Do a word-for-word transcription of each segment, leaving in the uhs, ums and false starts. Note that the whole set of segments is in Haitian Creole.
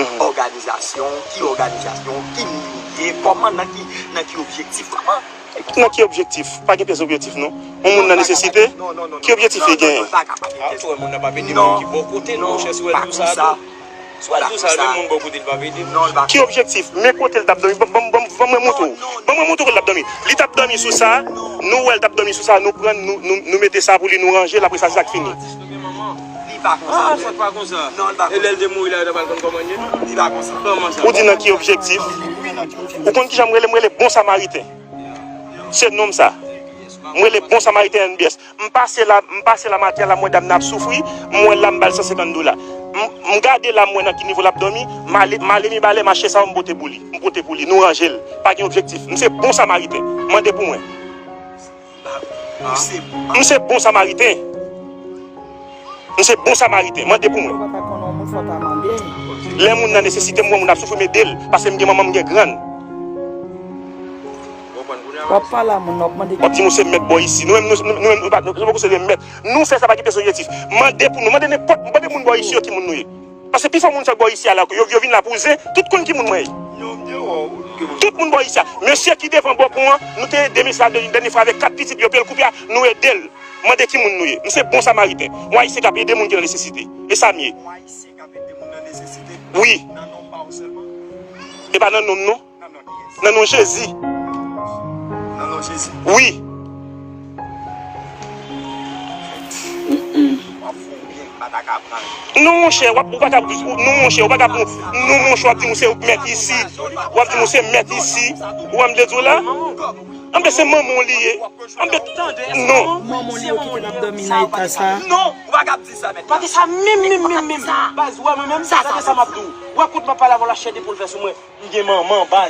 Òganizasyon, ki òganizasyon, ki moun li ye, kòman, nan ki, nan ki objektif, kòman? Nan ki objektif? Pa gen pyès objektif, non. Yon moun nan nesesite, ki objektif li genyen? Ah, ou wè moun nan pa vle di moun ki bò kote l, monchè, si w wè l di w sa tou. Si w wè l di w sa, menm moun bò kote l pa vle di l, monchè. Ki objektif? Men kote l t ap dòmi. Ban, ban, ban, ban mwen montre w. Ban mwen montre w kote l t ap dòmi. Li t ap dòmi sou sa, nou wè l t ap dòmi sou sa, nou pran, nou, nou, nou mete sa pou li, nou ranje l, apre sa, se sa k fini. Li pa konsa. Ah, sa pa konsa. Non, li pa konsa. E lè l te mouri la, yo ta pral konn kòman l ye? Li pa konsa. Kòman sa? Ou di nan ki objektif? Ou konn kijan m rele? M rele Bon Samariten. Se non m sa. M rele Bon Samariten N B S. M pase la, m pase la maten la, m wè dam nan ap soufri, m wè l la, m ba l san senkant dola. M, m gade la, m wè nan ki nivo l ap dòmi, m ale, m ale Mibalè, m achte sa yo, m pote pou li. M pote pou li, nou ranje l. Pa gen objektif. M se Bon Samariten. Mande pou mwen. M se Bon Samariten. M se Bon Samariten. Mande pou mwen. Lè moun nan nesesite, m wè moun ap soufri, m ede l. Paske m gen manman, m gen grann. W ap pale a moun nan, w ap mande. W ap di m ou se mèt bò isi. Nou menm, nou, nou, nou menm, nou pa, nou, nou pa konsidere mèt. Nou fè sa pa gen pyès objektif. Mande pou nou, mande nenpòt, mande moun bò isi yo ki moun nou ye. Paske pifò moun sa bò isi a la, yo, yo vin la pou zen, tout konn ki moun mwen ye. Tout moun bò isi a. Mesye ki devan bò pon an, nou te ede mesye a dènye fwa avèk kat pitit yo, pye l koupe a, nou ede l. Mande ki moun nou ye. M se Bon Samariten. Yon Ayisyen k ap ede moun ki nan nesesite. E sa m ye. Wi. E pa nan non m non. Nan non Jezi. Nan non Jezi. Wi. Non, monchè, w ap, ou pa ka, non, monchè, ou pa ka, non, monchè, w ap di m ou se mèt isi. W ap di m ou se mèt isi. Ou wè m te di w la? Anben, se manman w li ye. Anben, non. Manman w li yo kite l ap dòmi nan eta sa. Non, ou pa ka ap di sa, mèt. Pa di sa menm, menm, menm, menm. Baz, ou wè mwen menm, sa, sa, sa m ap di w. Ou wè kout m ap pale avè w la, chè de poul fè sou mwen. M gen manman, baz.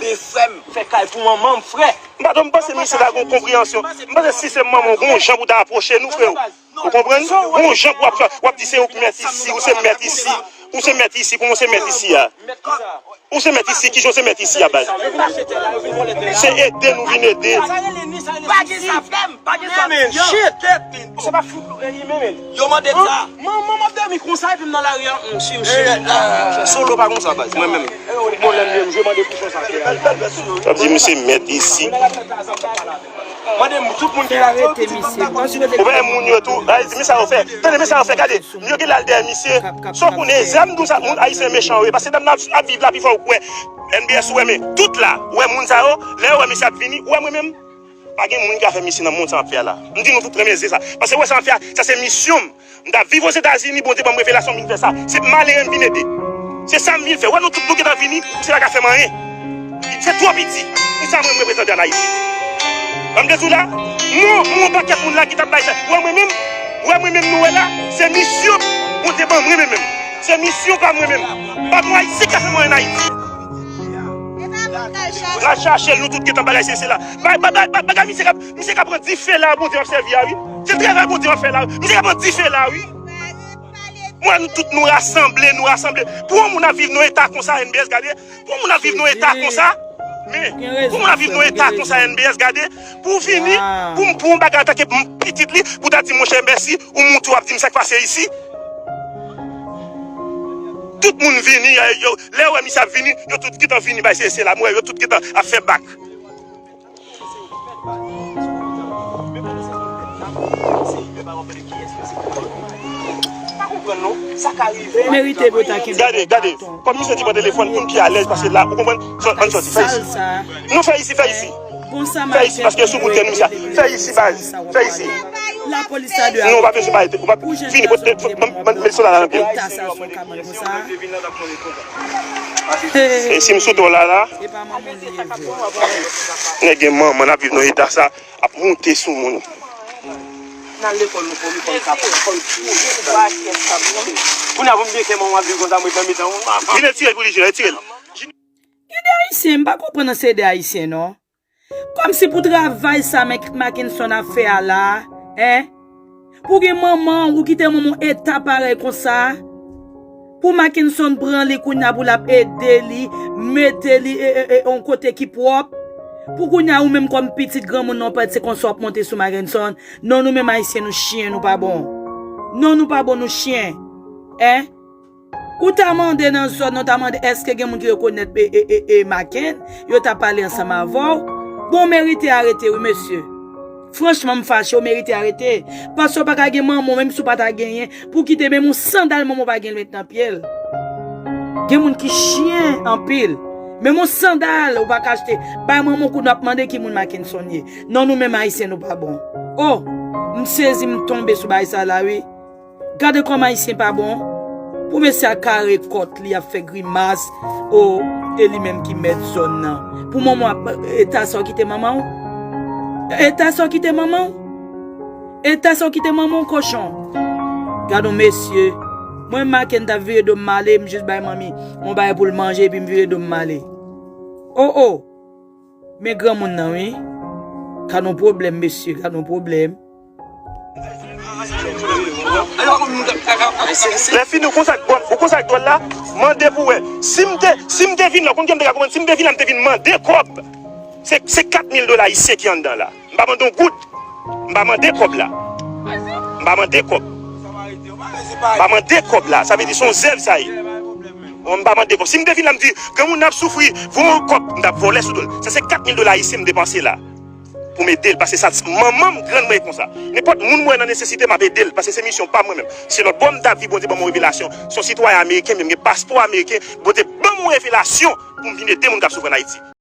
Fè kay pou manman m, frè. M pa, m panse misye ta gen yon konpreyansyon. M panse si se manman w, gen yon jan pou ta apwoche nou, frè. Ou konprann? Gen yon jan pou w ap, w ap di se ou k mèt isi, ou se mèt isi, ou se mèt isi, kòman ou se mèt isi a? Ou se mèt isi, kijan ou se mèt isi a, baz? Se ede nou vin ede. Pa gen sa, frè m, pa gen sa. Shit. Sa pa fout, eh, men, men. Yo mande sa. Manman m ap dòmi konsa epi m nan lari a. M si, m si. Solo pa konsa, baz. Mwen menm. Bon, lè m jwe mande pou sa. Sa di m se mèt isi. Mande m tout moun ki arete misye. Ou wè moun yo tou, ay, di men sa yo fè. Tande men sa yo fè, gade. M yo gen lal dèyè misye. Sa w konnen, zam di w sa, moun ayisyen mechan yo ye. Paske dam nan ap, ap viv la pi fò ou kwè. N B S ou wè men, tout la, ou wè moun sa yo, lè yo wè misye ap vini, ou wè mwen menm. Pa gen moun ki ka fè misye nan mond sa m ap fè a la. M di nou tout renmen zen sa. Paske ou wè sa m ap fè a, sa se misyon m. M t ap viv Ozetazini, Bondye ban m revelasyon, m vin fè sa. Se malere m vin ede. Se sa m vin fè. Wè nou tout nou gentan vini, misye pa ka fè m anyen. Se twò piti pou sa mwen m reprezante ann Ayiti. Ban m te di w la, mwen, mwen yon pakèt moun la ki t ap bay sa. Wè mwen menm, wè mwen menm nou wè la, se misyon Bondye ban mwen menm menm. Se misyon pa mwen menm. Pa mwen Ayiti ka fè mwen ann Ayiti. N a chache l, nou tout gentan bagay se, se la. Ba- ba- ba- Bagay misye k ap, misye k ap pran dife la, Bondye w ap sèvi a, wi. Se travay Bondye w ap fè la, wi. Misye k ap pran dife la, wi. Mwen, nou tout, nou rasanble, nou rasanble. Pou yon moun ap viv nan eta konsa, N B S, gade. Pou yon moun ap viv nan eta konsa, men, pou yon moun ap viv nan eta konsa, N B S, gade. Pou w vini, pou m, pou yon bagay antanke m pitit li, pou w ta di, monchè, mèsi, ou montre w ap di m sa k pase isi. Tout moun vini, yo, yo, lè yo wè misye ap vini, yo tout gentan vini bay se, se la, m wè yo tout gentan ap fè bak. Merite pou ta kenbe. Gade, gade. Kòm misye di pran telefòn pou n pi alèz, paske la, ou konprann? Ann sòti, fè isi. Non, fè isi, fè isi. Fè isi, paske sou bout tèt misye. Fè isi, baz. Fè isi. Non, ou pa bezwen pale, ou pa fini, pote, ban m, ban m met sou la, la, nan pye m. E si m sou do la, la? Nèg gen manman, n ap viv nan eta sa, ap monte sou moun. N al lekòl, nou fò lekòl sa, fò l pwoje pou bagay. Kounye a pou m gen kè manman ap viv konsa, mwen nan mitan moun. Vin retire l pou li, Junior, retire l. Ede Ayisyen, m pa konprann nan se ede Ayisyen, non. Kòmsi pou travay sa Mac- Mackenson ap fè a la, en? Pou gen manman, ou kite manman w eta parèy konsa. Pou Mackenson pran li kounye a pou l ap ede li, mete li e, e, e, yon kote ki pwòp. Pou kounye a ou menm kòm pitit granmoun nan w pèt se konsa w ap monte sou Mackenson. Non, nou menm Ayisyen nou chen, nou pa bon. Non, nou pa bon, nou chen. En? Ou ta mande nan zòn nan, ou ta mande èske gen moun ki rekonèt e, e, e, e Maken, yo ta pale ansanm avè w. Bon, w merite arete, wi, mesye. Franchman, m fache, w merite arete. Paske w pa ka gen manman w, menm si w pa ta genyen, pou kite menm yon sandal manman w pa gen l met nan pye l. Gen moun ki chen anpil. Menm yon sandal ou pa ka achte. Bay manman w kout, n ap mande ki moun Mackenson ye. Non, nou menm Ayisyen, nou pa bon. Oh, m sezi, m tonbe sou bagay sa la, wi. Gade kòman Ayisyen pa bon. Pou mesye a kare kòt li ap fè grimas. O, e li menm ki mèt zòn nan. Pou manman ap, eta sa w kite manman w? Eta sa w kite manman w? Eta sa w kite manman w, kochon? Gade yon mesye. Mwen, Maken, t ap vire do m ale, m jis bay manmi yon bagay pou l manje, epi m vire do m ale. O, o. Men granmoun nan, wi. Gade yon pwoblèm, mesye, gade yon pwoblèm. Lè fini, ou konsa ak bòm, ou konsa ak dwòl la, mande pou wè. Si m te, si m te vin la, ou konn jan m te ka konprann, si m te vin la, m te vin mande kòb. Se, se kat mil dola ayisyen ki anndan la. M pa mande yon goud. M pa mande kòb la. M pa mande kòb. M pa mande kòb la. Sa vle di se yon zèv sa ye. Bon, m pa mande kòb. Si m te vin la, m di, granmoun nan ap soufri, voye yon kòb, m t ap vòlè sou do l. Sa se kat mil dola ayisyen m depanse la. Pou m ede l, paske sa, manman m, grann mwen e konsa. Nenpòt moun mwen nan nesesite, m ap ede l, paske se misyon pa mwen menm. Se lòt bò m t ap viv, Bondye ban m yon revelasyon. Se yon sitwayen ameriken, m gen paspò ameriken, Bondye ban m yon revelasyon pou m vin ede moun k ap soufri ann Ayiti.